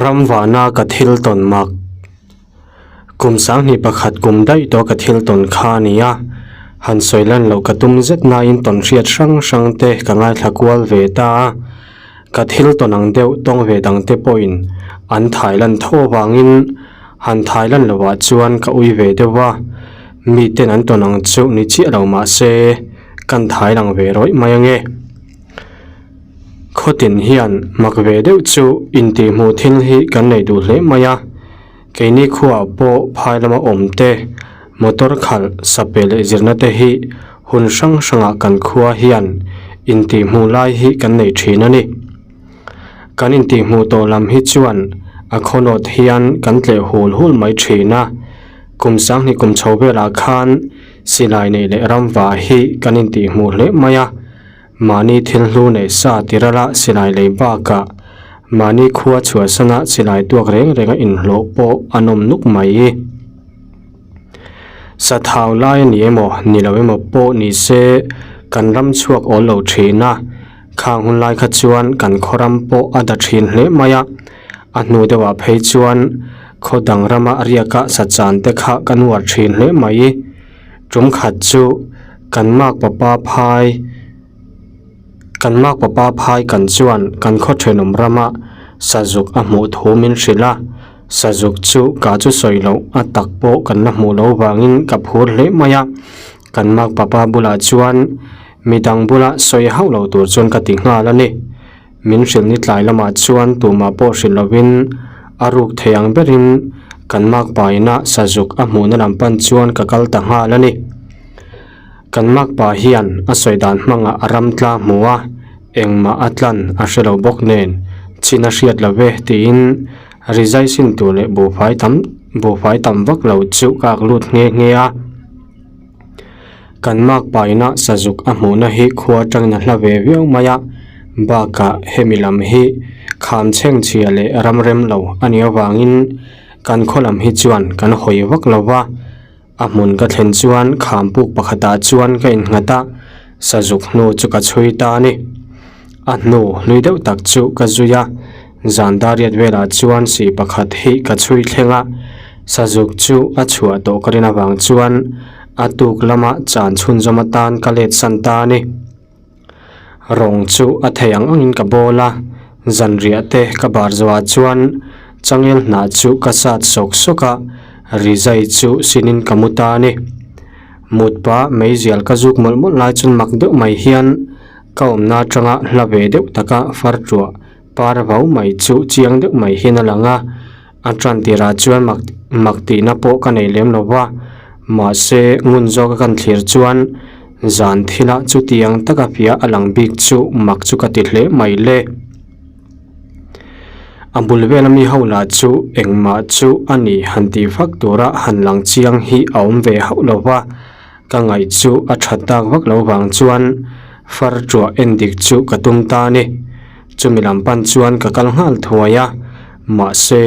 Ram vana ka thil tawn mak. Kum sanghnih pakhat kum daih tawh ka thil tawn kha a ni a, han sawi lan loh ka tum zet nain tawn hriat hrang hrang te ka ngaithla kual ve ta a, ka thil tawn ang deuh tawng ve dang te pawhin an thai lan tho avangin han thai lan lovah chuan ka ui ve deuh a, miten an tawn ang chu ni chiah lo mah se kan thai lang ve rawih mai ange. Khawtin hian mak ve deuh chu intihhmuh thil hi kan nei duh hle mai a, keini khuaah pawh phai lama awm te, motor khalh, sape leh zirna te hi hun hrang hrangah kan khua hian intihhmuh lai hi kan nei thin a ni. Kan intihhmuh tawh lam hi chuan a khawnawt hian kan tleh hul hul mai thin a, kum sanghnih kum chho velah khan silai neih leh ramva hi kan intihhmuh hle mai a. Mahni thil hlu neih sa tirala silai lei bakah mahni khua chhuahsana silai tuak reng renga inhlawh pawh a nawm nuk mai. Sathau lai a ni emaw ni lo emaw pawh ni se kan ram chhuak awl lo thin a, khang hun lai kha chuan kan khaw ram pawh a da thin hle mai a, a hnu deuhah phei chuan khaw dang rama riaka sachan te kha kan uar thin hle mai. Tum khat chu kan mak papa phai kan mak papa phai kan chuan kan khaw thenawm rama sazuk a hmuh thu min hrilh a, sazuk chu ka chu sawi loh a tak pawh kan la hmuh loh vangin ka phur hle mai a, kan mak papa bulah chuan midang bula sawi hauh lo tur chuan ka ti nghal a ni. Min hrilh ni tlai lamah chuan tumah pawh hrilh lovin a ruk thei ang berin kan makpa ina sazuk a hmuhna lam pan chuan ka kal ta nghal a ni. Kan makpa hian a sawi dan hmangah a ram tla hmu a, engmah a tlan a hre lo bawk nen chin a hriat lo ve tiin rizai sin tur leh buhfai tam buhfai tam vak lo chu ka ak lut nghe nghe a. Kan makpa ina sazuk a hmuhna hi khua atangin a hla ve viau mai a, bakah hemi lam hi kham chhengchhia leh ram rem lo a nih avangin kan khaw lam hi chuan kan hawi vak lo va, a hmun ka thlen chuan kham puk pakhatah chuan ka innghat a, sazuk hnu chu ka chhui ta a ni. A hnu hlui deuh tak chu ka zui a, zan dariat velah chuan sih pakhat hi ka chhui thleng a, sazuk chu a chhuah tawh ka rin avang chuan a tuk lama chan chhunzawm atan ka let san ta a ni. Rawng chu a thei ang angin ka bawl a, zanriah te ka bar zawhah chuan changel hnah chu ka sat sawk sawk a, rizai chu sinin ka mu ta a ni. Mutpa meizial ka zuk mawlh mawlh lai chuan mak deuh mai hian Ka awmna atanga hla ve deuh taka far tuah par vau mai chu chiang deuh mai hian a lang a, a tan tirah chuan mak mak tihna pawh ka nei lem lo va, mahse ngun zawka kan thlir chuan zan thila chutiang taka fiah a lang bik chu mak chu ka ti hle mai le. A bul vela mi ho lah chu engmah chu a ni han tih vak tura han lang chiang hi a awm ve hauh lo va. Ka ngaih chu a that tak vak lo vang chuan far tuah en dik chu ka tum ta a ni. Chumi lam pan chuan ka kal nghal thuai a, mahse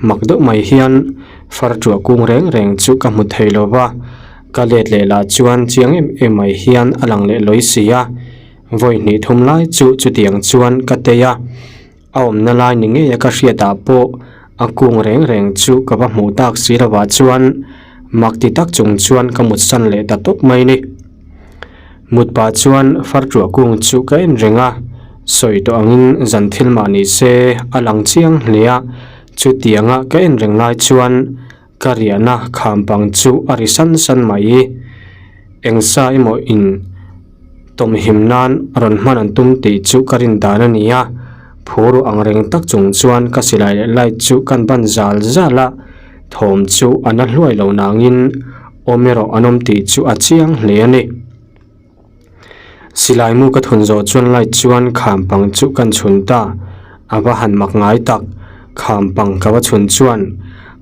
mak deuh mai hian far tuah kung reng reng chu ka hmu thei lo va, ka let leh lah chuan chiang em em mai hian a lang leh lawi si a, vawi hnih thum lai chu chutiang chuan ka tei a. A awmna lai ni ngeia ka hriatah pawh a kung reng reng chu ka va hmuh tak si lovah chuan mak ti tak chung chuan ka mut san leh ta tawp mai ni. Mut pah chuan far tuah kung chu ka en reng a, sawi tawh angin zan thil mah ni se a lang chiang hle a, chutianga ka en reng lai chuan ka riahna kham pang chu a ri san san mai. Engsa emaw in tawmhim nan rawn hman an tum tih chu ka rin dan a ni a, phur ang reng tak chung chuan ka silai leh light chu kan ban zal zal a, thawm chu a na hluai lo nangin awm erawh an awm tih chu a chiang hle a ni. Silai mu ka thun zawh chuan light chuan kham pang chu kan chhun ta, a va han mak ngai tak, kham pang ka va chhun chuan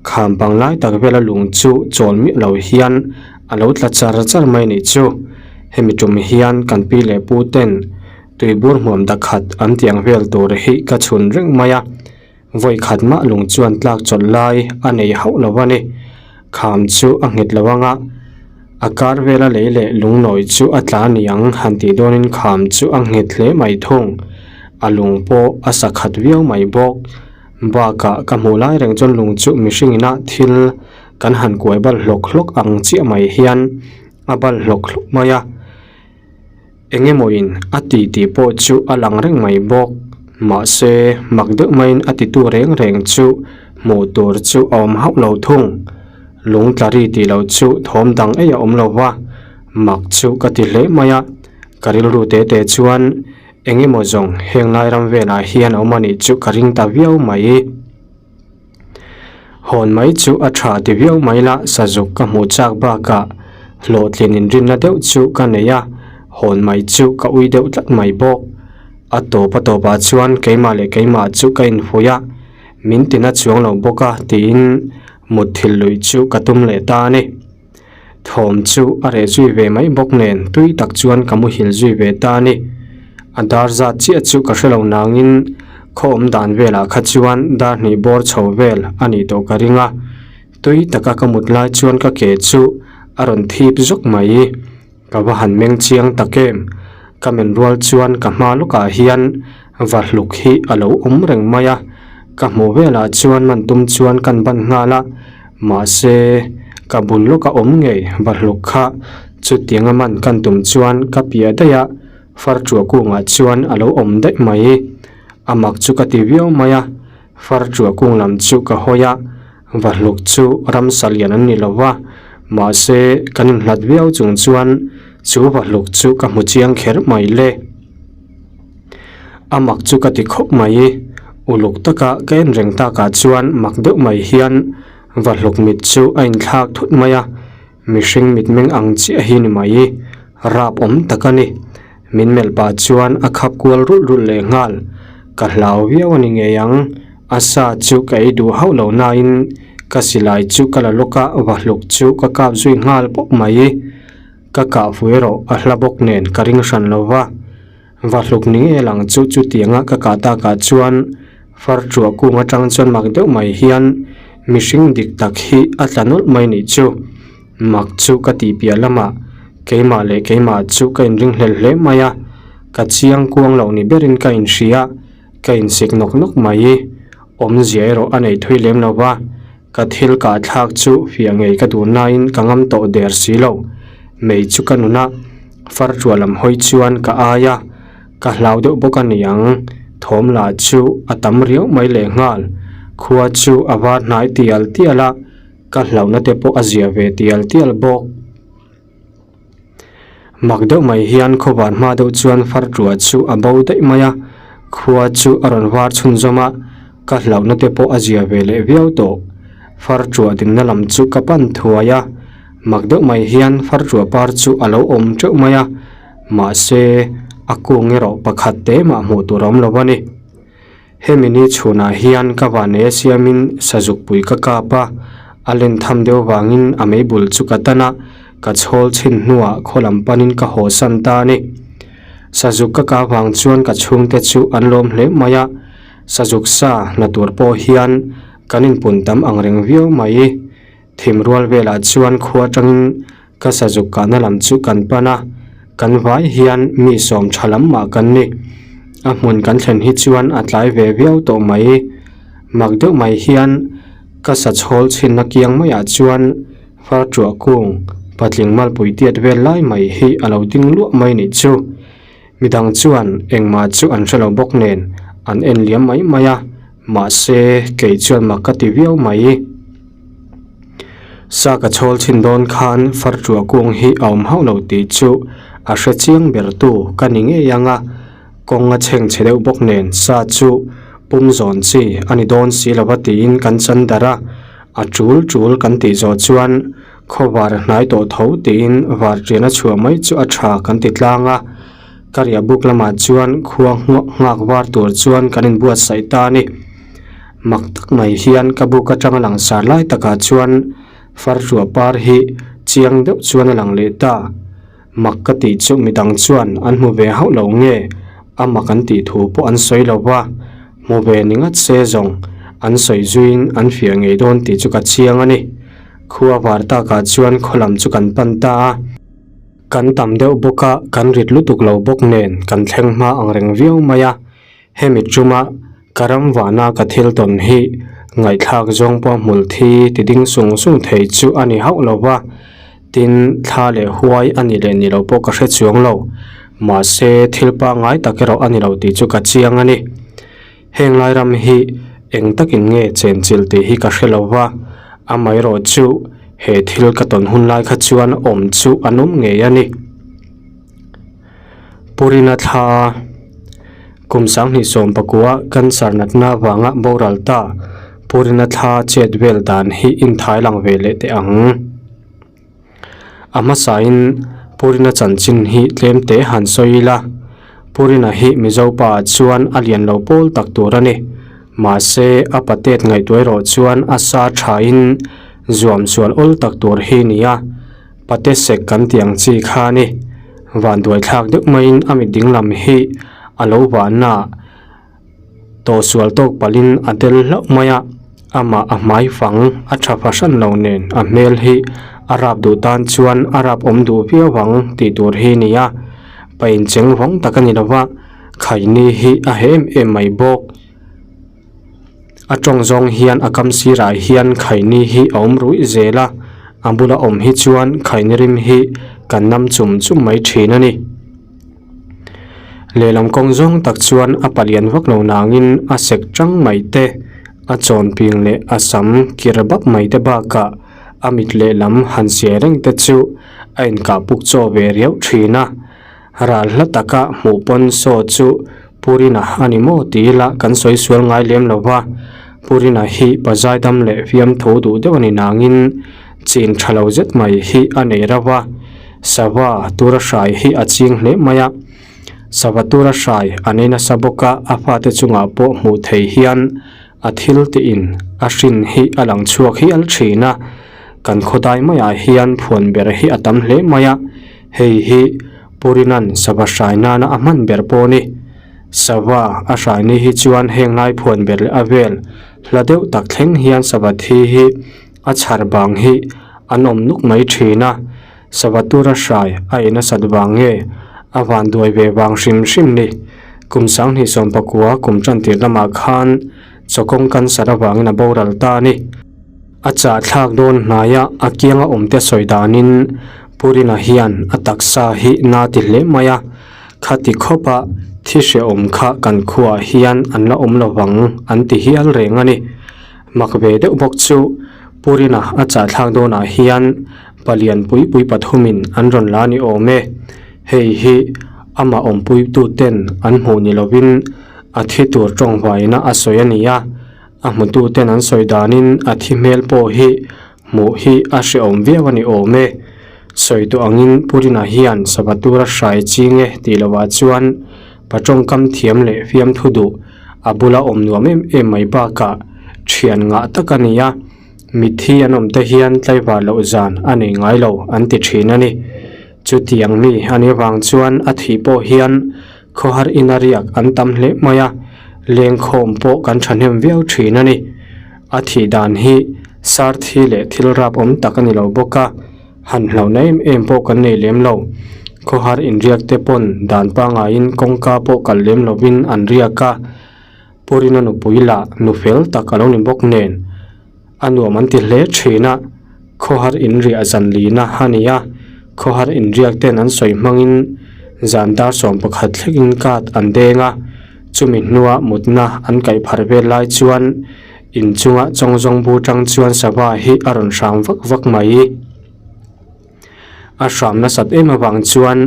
kham pang lai tak vela lung chu chawl miah lo hian a lo tla char char mai nih chu. Hemi tum hian kan pi leh pu ten tuibur hmuam dakhat an tih ang vel tur hi ka chhun reng mai a, vawi khat mah lung chuan tlak chawlh lai a nei hauh lo a ni. Kham chu a nghet lo ang a, a kar vela lei leh lungnawi chu a tla ni ang han tih dawnin kham chu a nghet hle mai thung. A lung pawh a sa khat viau mai bawk. Bakah ka hmuh lai reng chuan lung chu mihring ina thil kan han kuai bal hlawk hlawk ang chiah mai hian a bal hlawk hlawk mai a. Eng emaw in a ti tih pawh chu a lang reng mai bawk. Mahse mak deuh maiin a titu reng reng chu hmuh tur chu a awm hauh lo thung. Lung tla ri tih loh chu thawm dang ei a awm lo va, mak chu ka ti hle mai a. Ka rilru te te chuan eng emaw zawng heng lai ram velah hian a awm a nih chu ka ring ta viau mai. Hawn mai chu a tha ti viau mai la, sazuk ka hmuh chak bakah hlawhtlin inrinna deuh chu ka nei a, hawn mai chu ka ui deuh tlat mai bawk. A tawp a tawpah chuan keimah leh keimah chu ka infuih a, min tina chuang lo bawk a tiin mutthilh luih chu ka tum leh ta a ni. Thawm chu a reh zui ve mai bawk nen tui tak chuan ka muhil zui ve ta a ni. A dar zat chiah chu ka hrelo nangin khaw awm dan velah kha chuan dar hnih bawr chho vel a nih tawh ka ring a. Tui taka ka mut lai chuan ka ke chu a rawn thip zawk mai. Ka va han meng chiang tak em? Ka men rual chuan ka hma lawkah hian vahluk hi a lo awm reng mai a, ka hmuh velah chuan man tum chuan kan ban nghal a, mahse ka bul lawka awm ngei vahluk kha chutianga man kan tum chuan ka piah daih a, farṭuah kungah chuan a lo awm daih mai. A mak chu ka ti viau mai a, farṭuah kung lam chu ka hawi a. Vahluk chu ramsa lian an ni lo va, mahse kan inhlat viau chung chuan chu vahluk chu ka hmu chiang kher mai le. A mak chu ka ti khawp mai, uluk taka ka en reng takah chuan mak deuh mai hian vahluk mit chu a inthlak thut mai a. Mihring mitmeng ang chiah hi ni mai, rap awm tak a ni. Min melh pah chuan a khap kual rulh rulh leh nghal. Ka hlau viau a ni ngei ang, a sa chu ka ei duh hauh lo nain ka silai chu ka la lawk a, vahluk chu ka kap zui nghal pawp mai. Ka kah fu erawh a hla bawk nen ka ring hran lo va. Vahluk ni ngei lang chu chutianga ka kah takah chuan far ṭuah kung aṭang chuan mak deuh mai hian mihring dik tak hi a tla nawlh mai nih chu. Mak chu ka tih piah lamah keimah leh keimah chu ka inringhlel hle mai a, ka chiang kuang loh ni berin ka inhria, ka insik nawk nawk mai. Awmzia erawh a nei thui lem lo va, ka thil kah thlak chu fiah ngei ka duh nain ka ngam tawh der si lo. Mei chu ka nun a, far ṭuah lam hawi chuan ka ai a, ka hlau deuh bawk a ni ang. Thawm lah chu a tam riau mai lehnghal, khua chu a var hnai tial tial a, ka hlauhna te pawh a zia ve tial tial bawk. Mak deuh mai hian khawvar hma deuh chuan far ṭuah chu a bo daih mai a, khua chu a rawn var chhunzawm a, ka hlauhna te pawh a zia ve leh viau tawh. Far ṭuah dinna lam chu ka pan thuai a, mak deuh mai hian far ṭuah par chu a lo awm teuh mai a, mahse a kung erawh pakhat te mah hmuh tur a awm lo a ni. Hemi ni chhunah hian ka vanei a siamin sazukpui ka kap a, a len tham deuh vangin a meibul chu ka tan a, ka chhawl chhin hnuah khaw lam panin ka haw san ta a ni. Sazuk ka kah vang chuan ka chhungte chu an lawm hle mai a, sazuk sa hna tur pawh hian kan inpun tam ang reng viau mai. Thim rual velah chuan khua atangin Ka sazuk kahna lam chu kan pan a, kan vai hian mi sawm tha lam mah kan ni. A hmun kan thlen hi chuan a tlai ve viau tawh mai. Mak deuh mai hian ka sa chhawl chhinna kiang maiah chuan far ṭuah kung patling malpui tiat vel lai mai hi a lo ding luah mai nih chu. Midang chuan engmah chu an hre lo bawk nen an en liam mai mai a, mahse kei chuan mak ka ti viau mai. Sa ka chhawl chhin dawn khan far ṭuah kung hi a awm hauh lo tih chu a hre chiang ber tu ka ni ngei ang a, kawng a chheng chhe deuh bawk nen sa chu pum zawn chi a ni dawn si lova tiin kan chan darh a, a ṭul ṭul kan tih zawh chuan Khaw var a hnai tawh tho tiin var ṭian a chhuah mai chu a ṭha kan ti tlang a, ka riah buk lamah chuan khua nghak var tur chuan kan inbuatsaih ta a ni. Mak tak mai hian ka buk aṭanga langsar lai takah chuan far ṭuah par hi chiang deuh chuan a lang leh ta. Mak ka tih chu midang chuan an hmu ve hauh lo nge a mak an tih thu pawh an sawi lo va, hmu ve ni ngat se zawng an sawi zuiin an fiah ngei dawn tih chu ka chiang a ni. Khua var takah chuan khaw lam chu kan pan ta a, kan tam deuh bawk a, kan rit lutuk lo bawk nen kan thleng hma ang reng viau mai a, hemi tuma. Ka ram vana ka thil tawn hi ngaihthlak zawng pawh hmul thi ti ding sung sung thei chu a ni hauh lo va, tin thla leh huai a ni leh ni lo pawh ka hre chuang lo. Mahse thil pangngai tak erawh a ni lo tih chu ka chiang a ni. Heng lai ram hi eng takin nge chenchilh tih hi ka hre lo va, amaherawh chu he thil ka tawn hun lai kha chuan awm chu an awm ngei a ni. Purina thla kum 2019 cancer natna vanga boral ta Purina thla chet vel dan hi inthai lang ve leh teh ang. A hmasain Purina chanchin hi tlem te han sawi ila, Purina hi Mizo pa ah chuan a lian lo pawl tak tur a ni. Mahse a patet ngaihtuah erawh chuan a sa thain zuam sual awl tak tur hi nia. Pate sek kan tih ang chi kha a ni. Vanduai thlak deuh maiin a mit dinglam hi a lo vahna tawh sual tawk palhin a tel hlauh mai a, amah a hmai fang a tha fahran lo nen a hmel hi a rap duh tan chuan a rap awm duh viau ang tih tur hi a ni a, pa incheng vawng tak a ni lo va, khaini hi a he em em mai bawk. A tawng zawng hian a kam sirah hian khaini hi a awm ruih zel a, a bula awm hi chuan khaini rim hi kan nam chum chum mai thin a ni. Lehlam kawng zawng tak chuan a palian vak lo nangin a sek tang mai te, a chawn ping leh a sam kir bap mai te bakah a mit lehlam han siai reng te chu a inkah puk chaw ve riau thin a. Ral hla taka hmuh pawn saw chu Purina a ni maw ti ila kan sawi sual ngai lem lo va, Purina hi pa zaidam leh fiamthu duh deuh a ni nangin chin tha lo zet mai hi a nei rauh a, sava tura hrai hi a ching hle mai a, sava tura hrai a nei nasa bawk a, a fate chungah pawh hmuh thei hian a thil tiin a hrin hi a lang chhuak hial thin a, kan khawdai maiah hian phuan ber hi a tam hle mai a. Hei hi Purinan sava hrai nana a hman ber pawh a ni. Sava a hrai ni hi chuan heng lai phuan ber leh a vel hla deuh tak thleng hian sava thi hi a chhar bang hi an awm nuk mai thin a. Sava tura hrai a ei nasat vang nge a van duai ve vang hrim hrim ni. Kum 2019 kum tantir lamah khan chawkawng cancer avangin a boral ta a ni. A chahthlak dawn hnaia a kianga awmte sawi danin Purina hian a taksa hi na ti hle mai a, khati khawpa thi hrehawm kha kan khuaah hian an la awm lo vang an ti hial reng a ni. Mak ve deuh bawk chu Purina a chahthlak dawnah hian palian pui pui pathumin an rawn la ni awm e. Hei hi amah awmpuituten an hmuh ni lovin a thi tur tawngvaina a sawi a ni a. A hmututen an sawi danin a thi hmel pawh hi hmuh hi a hrehawm viau a ni awm e. Sawi tawh angin Purina hian sava tura hrai ching e tih lovah chuan pa tawngkam thiam leh fiamthu duh a bula awm nuam em em mai bakah thian ngah tak a ni a, mitthi an awm te hian tlaivar loh zan a nei ngai lo an ti thin a ni. Chutiang mi a nih avang chuan a thih pawh hian Khawhar ina riak an tam hle mai a, lengkhawm pawh kan thahnem viau thin a ni. A thih dan hi sar thi leh thil rap awm tak a ni lo bawk a, han hlauhna em em pawh kan nei lem lo. Khawhar inriak te pawn dan pangaiin kawngka pawh kal lem lovin an riak a, Purina nupui lah nu fel tak a lo ni bawk nen a nuam an ti hle thin a, khawhar inriah zan lina a ni a, khawhar inriak ten an sawi hmangin zan dar 11 thlengin card an deng a, chumi hnua mutna an kaih phar vel lai chuan inchunga chawngzawng bu tang chuan sava hi a rawn hram vak vak mai. A hram nasat em avang chuan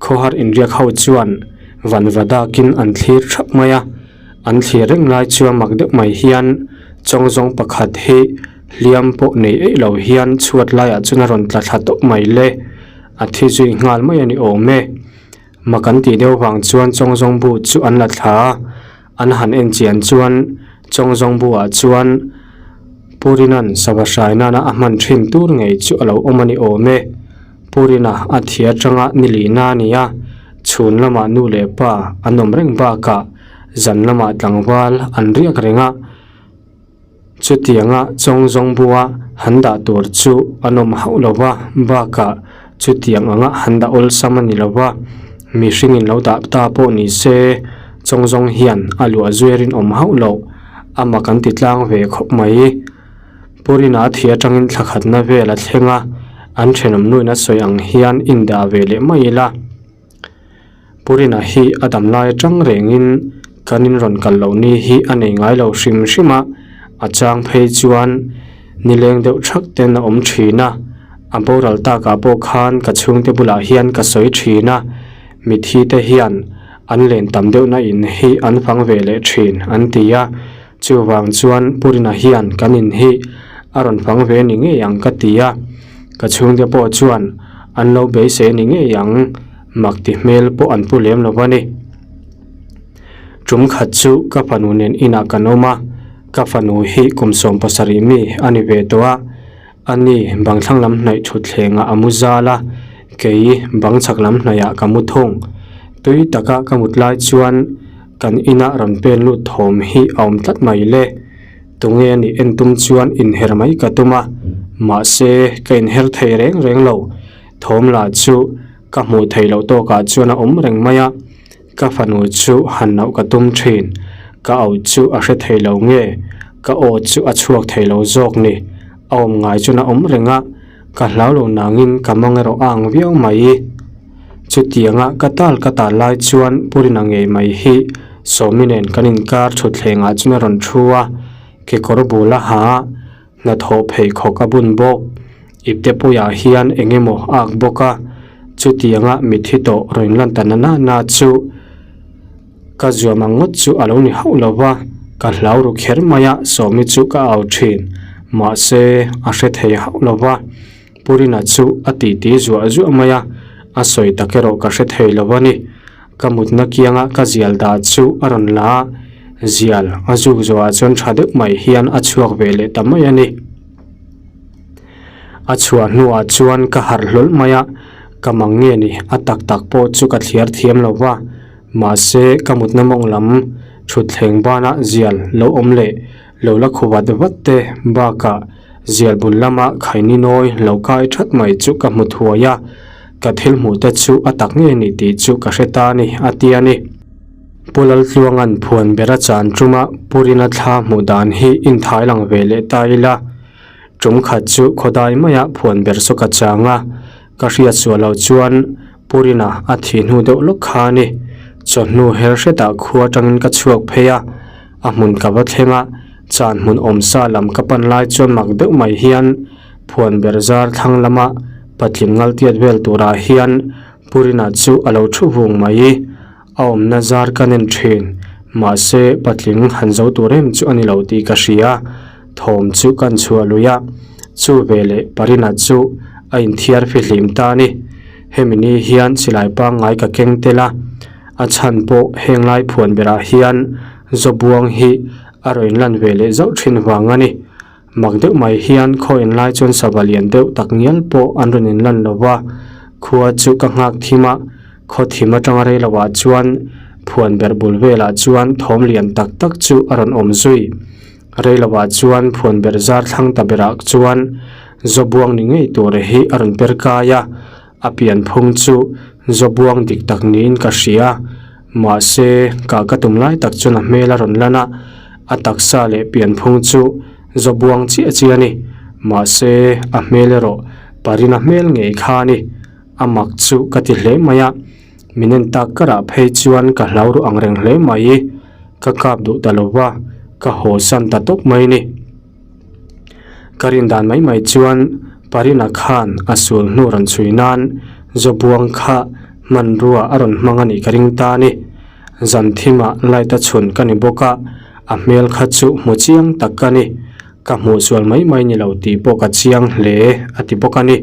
khawhar inriak ho chuan vanva dakin an thlir thap mai a, an thlir reng lai chuan mak deuh mai hian chawngzawng pakhat hi hliam pawh nei eih lo hian chhuat laiah chuan a rawn tla thla tawp mai le, a thi zui nghal mai a ni awm e. Mak an tih deuh vang chuan chawngzawng bu chu an la thla a, an han en chian chuan chawngzawng bu ah chuan Purina'n sava hrai nana a hman thin tur ngei chu a lo awm a ni awm e. Purina a thi atanga ni lihna a ni a, chhun lamah nu leh pa an awm reng bakah zan lamah tlangval an riak reng a. Chutianga chawngzawng bua han dah tur chu an awm hauh lo va, bakah chutiang anga han dah awlsam a ni lo va, mihringin lo dah ta pawh ni se, Chawngzawng hian a luah zui a rinawm hauh loh, a mak an ti tlang ve khawp mai. Purina thi atangin thla khatna vel a thleng a, an thenawm nuin a sawi ang hian indah ve leh mai ila. Purina hi a dam lai atang rengin kan in rawn kal loh ni hi a nei ngai lo hrim hrim a, a chang phei chuan nileng deuh thak ten a awm thin a, a boral takah pawh khan ka chhungte bulah hian ka sawi thin a, mithi te hian an len tam deuhna in hi an fang ve leh thin an ti a, chuvang chuan Purina hian kan in hi a rawn fang ve ni ngei ang ka ti a, ka chhungte pawh chuan an lo beisei ni ngei ang mak ti hmel pawh an pu lem lo a ni. Tum khat chu ka fanu nen inah kan awm a, ka fanu hi kum 70 mi a ni ve tawh a, a ni bang thlang lam hnaih thutthleng ah a mu zal a, kei bang chhak lam hnaih ah ka mu thung. Tui taka ka mut lai chuan kan inah rawn pen lut thawm hi a awm tlat mai le. Tunge a nih en tum chuan inher mai ka tum a, mahse ka inher thei reng reng lo. Thawm lah chu ka hmuh theih loh tawkah chuan a awm reng mai a, ka fanu chu han nauh ka tum thin. Ka au chu a hre thei lo nge, ka aw chu a chhuak thei lo zawk ni. A awm ngai chuan a awm reng a, ka hlau lo nangin ka mang erawh a ang viau mai. Chutianga ka tal ka tal lai chuan Purina ngei mai hi Sawmi nen kan inkar thutthlengah chuan a rawn thu a, kekawr bul a ha a, hnathawh pheikhawk a bun bawk. Ipte puiah hian eng emaw a ak bawk a, chutianga mitthi tawh rawn lan ta na na na chu ka zuam ang ngawt chu a lo ni hauh lo va, ka hlau ru kher mai a, Sawmi chu ka au thin, mahse a hre thei hauh lo va. Purina chu a titi zuah zuah mai a, a sawi tak erawh ka hre thei lo a ni. Ka mutna kianga ka zial dah chu a rawn la a, zial a zuk zawhah chuan tha deuh mai hian a chhuak ve leh ta mai a ni. A chhuah hnuah chuan ka harh hlawl mai a, ka mang nge ni a tak tak pawh chu ka thliar thiam lo va, mahse ka mutna mawng lam thutthleng bana zial lo awm leh lo la khu vat vat te bakah zial bul lama khaini nawi lo kai that mai chu ka hmu thuai a, ka thil hmuh te chu a tak nge ni tih chu ka hre ta a ni a ti a ni. Pu Laltluanga'n phuan bera chan tuma Purina thla hmuh dan hi inthai lang ve leh ta ila, tum khat chu khawdai maia phuan ber chu ka chang a, ka hriat suah loh chuan Purina a thih hnu deuh lawk kha a ni. Chawhnu her hretah khua atangin ka chhuak phei a, a hmun ka va thleng a, chan hmun awmsa lam ka pan lai chuan mak deuh mai hian phuan ber zar thlang lama patling ngal tiat vel turah hian Purina chu a lo thu vung mai. A awmna zar ka nen thin, mahse patling han zo tur em chu a ni lo tih ka hria, thawm chu kan chhuah lui a, chu veleh Parina chu a inthiar fihlim ta a ni. Hemi ni hian silai pangngai ka keng tel a, a chhan pawh heng lai phuan berah hian Zawbuang hi a rawn inlan ve leh zauh thin vang a ni. Mak deuh mai hian khaw inlai chuan sava lian deuh tak ngial pawh an rawn inlan lo va, khua chu ka nghak thim a, khaw thim atanga rei lovah chuan phuan berh bul velah chuan thawm lian tak tak chu a rawn awm zui. Rei lovah chuan phuan berh zar thlang ta berah chuan Zawbuang ni ngei tur hi a rawn per kai a, a pian phung chu Zawbuang dik tak niin ka hria. Mahse, kah ka tum lai tak chuan a hmel a rawn lan a, a taksa leh pianphung chu Zawbuang chiah chiah a ni. Mahse, a hmel erawh Parina hmel ngei kha a ni. A mak chu ka ti hle mai a, min en tak karah phei chuan ka hlau ruh ang reng hle mai. Ka kap duh ta lo va, ka haw san ta tawp mai ni. Ka rin dan mai mai chuan Parina khan a sul hnu rawn chhui nan Zawbuang kha hmanrua a rawn hmang a nih ka ring ta a ni. Zan thimah light a chhun ka ni bawk a, a hmel kha chu hmu chiang tak ka ni. Ka hmuh sual mai mai ni lo tih pawh ka chiang hle a ti bawk a ni.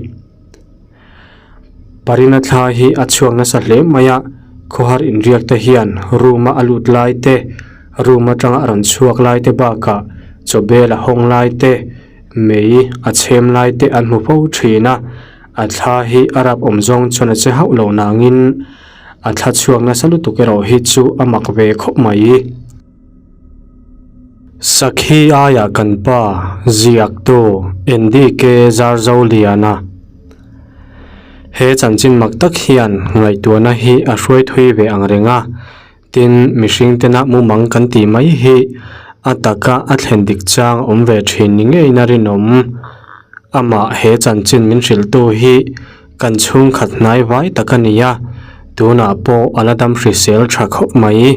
Parina thla hi a chhuak nasa hle mai a, khawhar inriak te hian room a a lut lai te, room atanga a rawn chhuak lai te bakah chaw bel a hawng lai te, mei a chhem lai te an hmu fo thin a, a thla hi a rap awm zawng chuan a che hauh lo nangin a thla chhuak nasa lutuk erawh hi chu a mak ve khawp mai. Sakhi aia kan pa ziaktu NDK Zarzoliana He chanchin mak tak hian ngaihtuahna hi a hruai thui ve ang reng a. Tin, mihring tena mumang kan tih mai hi a taka a thlen dik chang a awm ve thin ni ngeiin a rinawm. Amah he chanchin min hrilhtu hi kan chhungkhat hnai vai tak a ni a, tunah pawh a la dam hrisel tha khawp mai.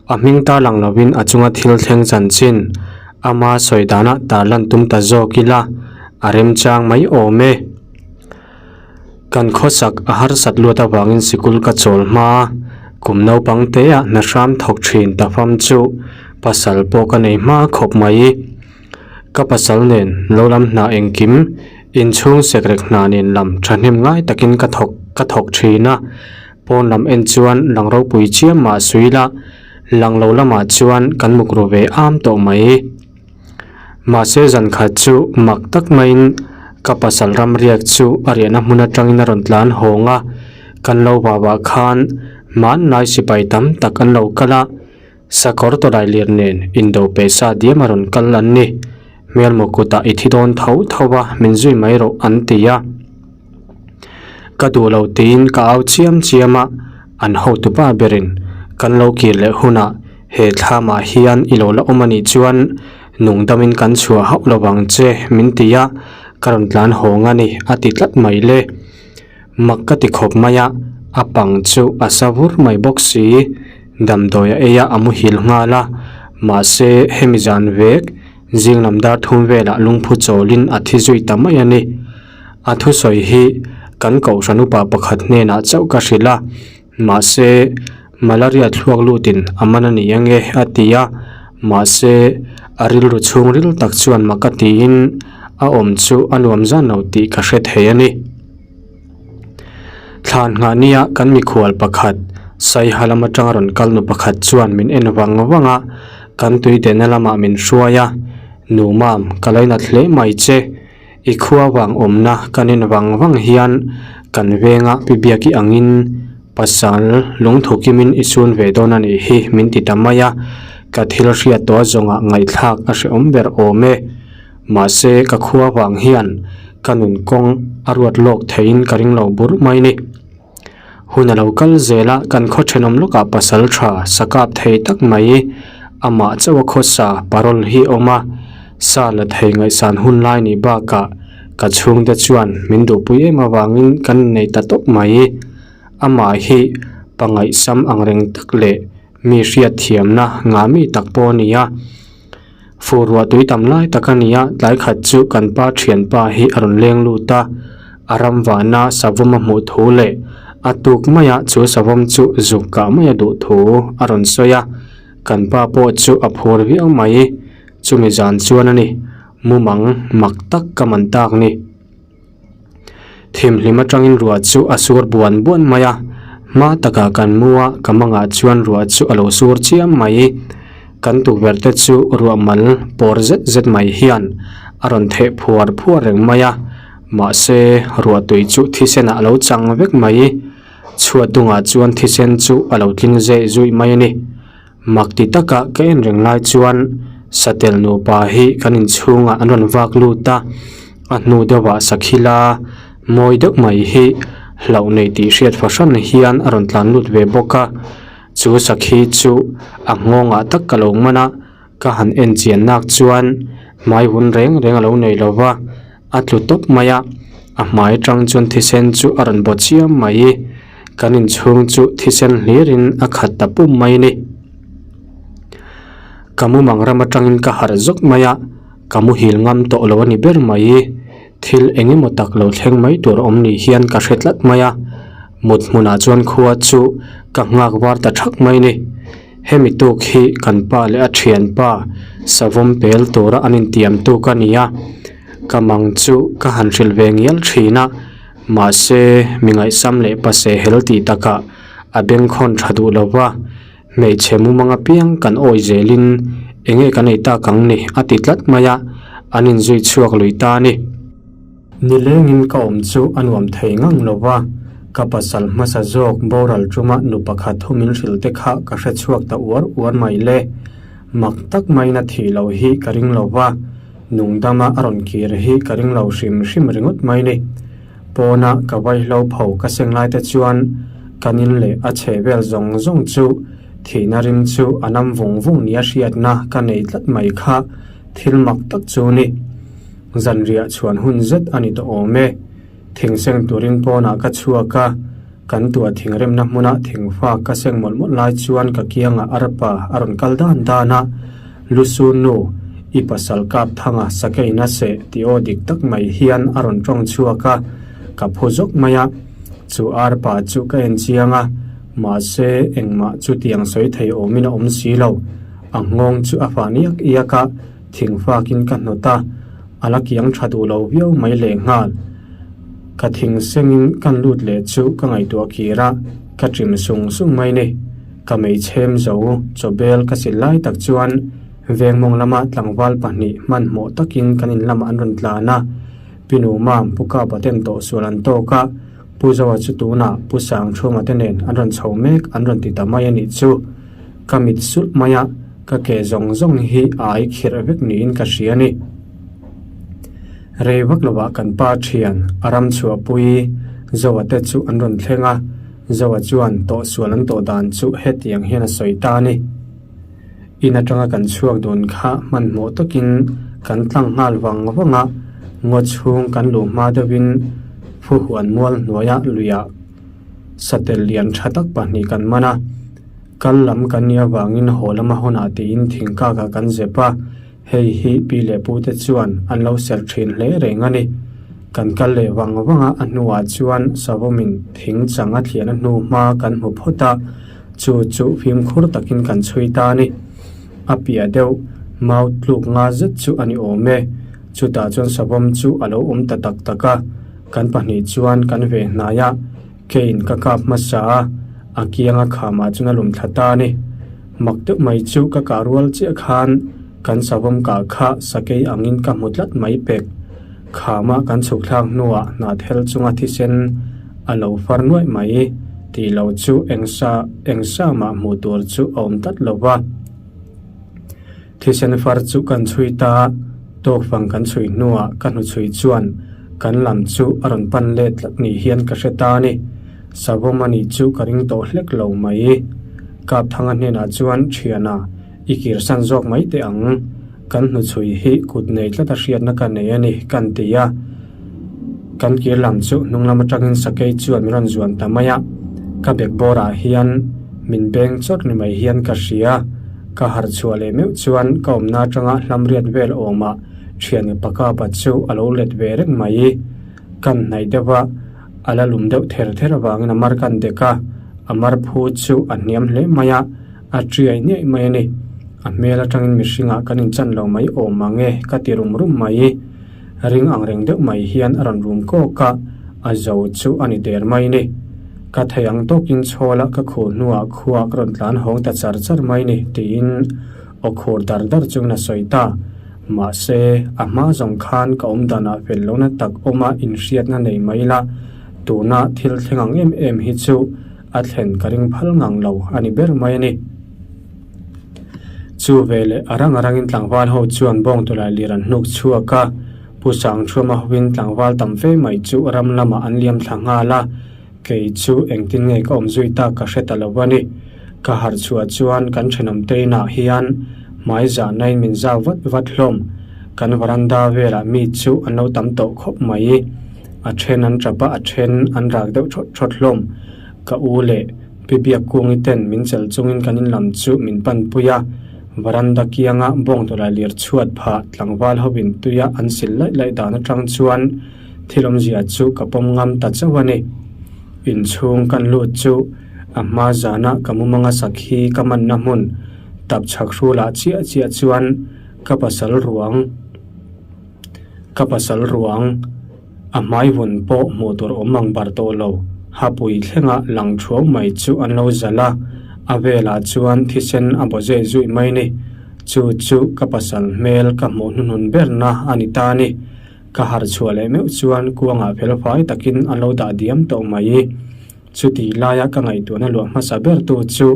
A hming tarlang lovin a chunga thil thleng chanchin ama sawi danah tarlan tum ta zawk ila a remchang mai awm e. Kan khawsak a harsat luat avangin sikul ka chawl hma a, kum naupang teah hna hram thawk thin ta fam chu pasal pawh ka nei hma khawp mai. Ka pasal nen lo lam hna engkim inchhung sekrek hna nen lam thahnem ngai takin ka thawk ka thawk thin a, pawn lam en chuan lang ropui chiam mah sui la, lang lo lamah chuan kan muk ru ve am tawh mai. Mahse zan khat chu mak tak maiin ka pasal ram riak chu a riahna hmun atangin a rawn tlan hawng a, kan lo vah vah khan hmanlai sipai tam tak an lo kal a, sakawr tawlai lir nen indo pe sa diam a rawn kal an ni. Hmelmaw kutah i thi dawn tho tho a, min zui mai rawh an ti a. Ka duh lo tiin ka au chiam chiam a, an hotu pa berin kan lo kir leh hunah he thlamah hian i lo la awm a nih chuan nung damin kan chhuah hauh lo vang che min ti a, ka rawn tlan hawng a ni a ti tlat mai le. Mak ka ti khawp mai a, a pang chu a sa vur mai bawk si, damdawi a ei a a muhil nghal a, mahse hemi zan vek zing lam dar thum velah lungphu chawlin a thi zui ta mai a ni. A thusawi hi kan kohhran upa pakhat hnenah chauh ka hrilh a, mahse malaria thluak lutin a man a ni ange a ti a, mahse a rilru chhungril tak chuan mak a tiin a awm chu a nuam zan lo tih ka hre thei a ni. Thlan nghah nia kan mikhual pakhat Saiha lam atanga rawn kal nu pakhat chuan min en vang vang a, kan tuidenna lamah min hruai a, Nu Mam, ka lainat hle mai che. I khua vang awmna kan en vang vang hian kan venga pi biaki angin pasal lungthu kimin i chhun ve dawn a nih hi min ti ta mai a, ka thil hriat tawh zawngah ngaihthlak a hrehawm ber awm e. Mahse ka khua vang hian ka nun kawng a ruat lawk theiin ka ring lo bur mai ni. Hun a lo kal zel a, kan khaw thenawm lawkah pasal tha sa kap thei tak mai, amah chauh a khawsa parole hi a awm a, sa la thei ngaihsan hun lai nih bakah ka chhungte chuan min duhpui em avangin kan innei ta tawp mai. Amah hi pangaihsam angreng tak leh mi hriatthiamna ngah mi tak pawh a ni a. Fur ruah tui tam lai tak a ni a, tlai khat chu kan pa thianpa hi a rawn leng lut a, a ram vahna savawm a hmuh thu leh a tuk maia chu savawm chu zuk kah mai a duh thu a rawn sawi a, kan pa pawh chu a phur viau mai, chumi zan chuan a ni, mumang mak tak ka man tak ni. Thimhlim atangin ruah chu a sur buan buan mai a, hma takah kan mu a, ka mangah chuan ruah chu a lo sur chiam mai. Kan tukverh te chu ruah mal pawr zet zet mai hian a rawn theh phuar phuar reng mai a, mahse ruah tui chu thisenah a lo chang vek mai. Chhuat dungah chuan thisen chu a lo tling zeh zuih mai a ni. Mak ti taka ka en reng lai chuan Satel nupa hi kan inchhungah an rawn vak lut a, a hnu deuhah Sakhila mawi deuh mai hi hlauh nei tih hriat fahran hian a rawn tlan lut ve bawk a, chu Sakhi chu a nghawngah tak ka lo man a, ka han en chian nak chuan hmai hun reng reng a lo nei lo va, a tlu tawp mai a, a hmai atang chuan thisen chu a rawn baw chiam mai. Kan inchhung chu thisen hlirin a khat ta pum mai a ni. Ka mumang ram atangin ka harh zawk mai a, ka muhil ngam tawh lo a ni ber mai. Thil eng emaw tak lo thleng mai tur awm ni hian ka hre tlat mai a, mut hmunah chuan khua chu ka nghak var ta thak mai a ni. Hemi tuk hi kan pa leh a thianpa savawm pel tura an intiam tuk a ni a, ka mang chu ka han hrilh ve ngial thin a. Mahse, mi ngaihsam leh pase hel tih takah a bengkhawn tha duh lo va, hmeichhe mumang apiang kan awi zelin enge kan ei tak ang ni a ti tlat mai a, an inzui chhuak lui ta a ni. Nilengin ka awm chu a nuam thei ngang lo va, ka pasal hmasa zawk boral tuma nu pakhat thu min hrilh te kha ka hre chhuak ta uar uar mai le. Mak tak maiin a thih loh hi ka ring lo va. Nungdama a rawn kir hi ka ring lo hrim hrim ringawt mai ni. Pawna ka vaihlo pho ka seng lai te chuan kan in leh a chheh vel zawng zawng chu. Thihna rim chu a nam vung vung nia hriatna ka nei tlat mai kha thil mak tak chu ni. Zanriah chhuan hun zet a ni tawh awm e. Thing seng turin pawnah ka chhuak a, kan tuah thingremna hmuna thingfa ka seng mawlh mawlh lai chuan ka kiangah arpa a rawn kal dan dan a, Lusun nu, i pasal kap thanga sakeina seh tih aw dik tak mai hian a rawn tawng chhuak a, ka phu zawk mai a. Chu arpa chu ka en chiang a, mahse engmah chutiang sawi thei awmin a awm si lo. A nghawng chu a fah iak iak a, thingfakin ka hnawt a. A la kiang tha duh lo viau mai lehnghal. Ka thing sengin kan lut leh chu ka ngaihtuah kir a, ka ṭim sung sung mai ni. Ka meichhem zo chawbel ka sil lai tak chuan vengmawng lama tlangval pahnih hmanhmawh takin kan in lamah an rawn tlan a. Pi Numam, Pu Kapa ten tawhsual an tawk a, Pu Zoa chu tunah Pu Sangchhunga te nen an rawn chho mek an rawn ti ta mai a nih chu. Ka mit sulh mai a, ka ke zawng zawng hi a ai khirh vek niin ka hria a ni. Rei vak lovah kan pa thian a ram chhuahpui Zoa te chu an rawn thleng a, Zoa chuan tawhsual an tawh dan chu hetiang hian a sawi ta a ni. In atanga kan chhuak dun kha hmanhmawh takin kan tlang nghal vang vang a, ngaw chhung kan luh hma deuhin Phuhuan mual hnuaia luiah satel lian tha tak pahnih kan man a, kal lam kan nih avangin haw lama hawnah tiin thingkakah kan zep a, hei hi pi leh pute chuan an lo serh thin hle reng a ni. Kan kal leh vang vang a, a hnuah chuan savawmin thing chang a thliahna hnu hma kan hmu phawt a, Chu chu fimkhur takin kan chhui ta a ni. A piah deuh mau tluk nga zet chu a ni awm e. Chutah chuan savawm chu a lo awm ta tak tak a. Kan pahnih chuan kan ve hnai a, keiin ka kap hmasa a, a kianga khamah chuan a lum thla ta a ni. Mak deuh mai chu ka kah rual chiah khan kan savawm kah kha sakei angin ka hmu tlat mai pek. Khama kan chhuk thlak hnuah hnahthel chunga thisen a lo far nuaih mai tih lo chu eng sa eng sa mah hmuh tur chu a awm tlat lo va. Thisen far chu kan chhui ta a, tawkfang kan chhui hnuah ka hnuchhui chuan kan lam chu a rawn pan let tlat ni hian ka hre ta a ni. Savawm a nih chu ka ring tawh hlek lo mai. Kapthanga hnenah chuan thiana i kirsan zawk mai teh ang. Kan hnuchhui hi kut nei tlat a hriatna ka nei a ni, kan ti a. Kan kir lam chu hnung lam atangin sakei chuan min rawn zuan ta mai a. Ka bek bawrah hian min beng chawt ni mai hian ka hria. Ka harh chhuah leh meuh chuan ka awmna atanga hlamriat vel awmah thian pakapa chu a lo let ve reng mai. Kan hnaih deuh a, a la lum deuh ther ther avangin a mar kan dek a, a mar phu chu a hniam hle mai a. A chiai ngei mai a ni. A hmel atangin mihringah kan inchan lo mai awm ang e ka ti rum rum mai. Ring ang reng deuh mai hian a rawn rum kawk a, a zo chu a ni der mai ni. Ka thei ang tawkin chhawla ka khuh hnuah khuaa ka rawn tlan hawng ta char char mai ni tiin aw khur dar dar chungin a sawi ta. Mahse, a hma zawng khan ka awm danah fel lohna tak awma inhriatna nei mai la, tuna thil thleng ang em em hi chu A thlen ka ring phal ngang lo a ni ber mai a ni. Chu veleh a rang a rangin tlangval ho chuan bawng tawlai lir an hnuk chhuak a, Pu Sangchhuama hovin tlangval tam fe mai chu ram lamah an liam thla nghal a, kei chu engtin nge ka awm zui tak ka hre ta lo a ni. Ka harh chhuah chuan kan thenawm te inah hian hmai zahnain min zau vat vat hlawm. Kan varanda velah mi chu an lo tam tawh khawp mai. A then an tap a, a then an rak deuh thawt thawt hlawm. Ka u leh Pi Biakkungi ten min chelh chungin kan inlam chu min panpui a, varanda kianga bawng tawlai lir chhuat phah tlangval hovin tuia an sil laih laih dan atang chuan thil awmzia chu ka pawm ngam ta chauh a ni. Inchhung kan lut chu a hma zana ka mumanga sakhi ka manna hmun tap chhak hrulah chiah chiah chuan ka pasal ruang Ka pasal ruang a hmai vun pawh hmuh tur awm ang bar tawh lo. Hapui thlenga lang thuau mai chu an lo zalh a, a velah chuan thisen a baw zeh zuih mai ni. Chu chu ka pasal hmel ka hmuh hnuhnun berna a ni ta ni. Ka harh chhuah leh meuh chuan kuangah felfai takin an lo dah diam tawh mai. Chuti laia ka ngaihtuahna luah hmasa bertu chu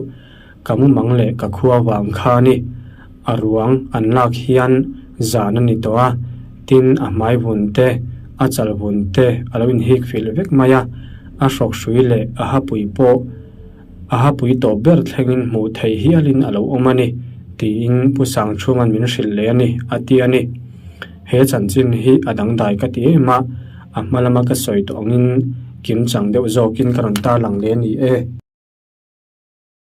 Ka mumang leh ka khua vang kha ni. A ruang an lak hian zan a ni tawh a, tin a hmai vun te, a chal vun te a lo inhik filh vek mai a, a hrawk hrui leh a hapui pawh A hapui tawp ber thlengin hmuh theih hialin a lo awm a ni, tiin Pu Sangchhunga'n min hrilh leh a ni, a ti a ni. He chanchin hi a dangdai ka ti em a, a hma lama ka sawi tawh angin kimchang deuh zawkin ka rawn tarlang leh a ni e.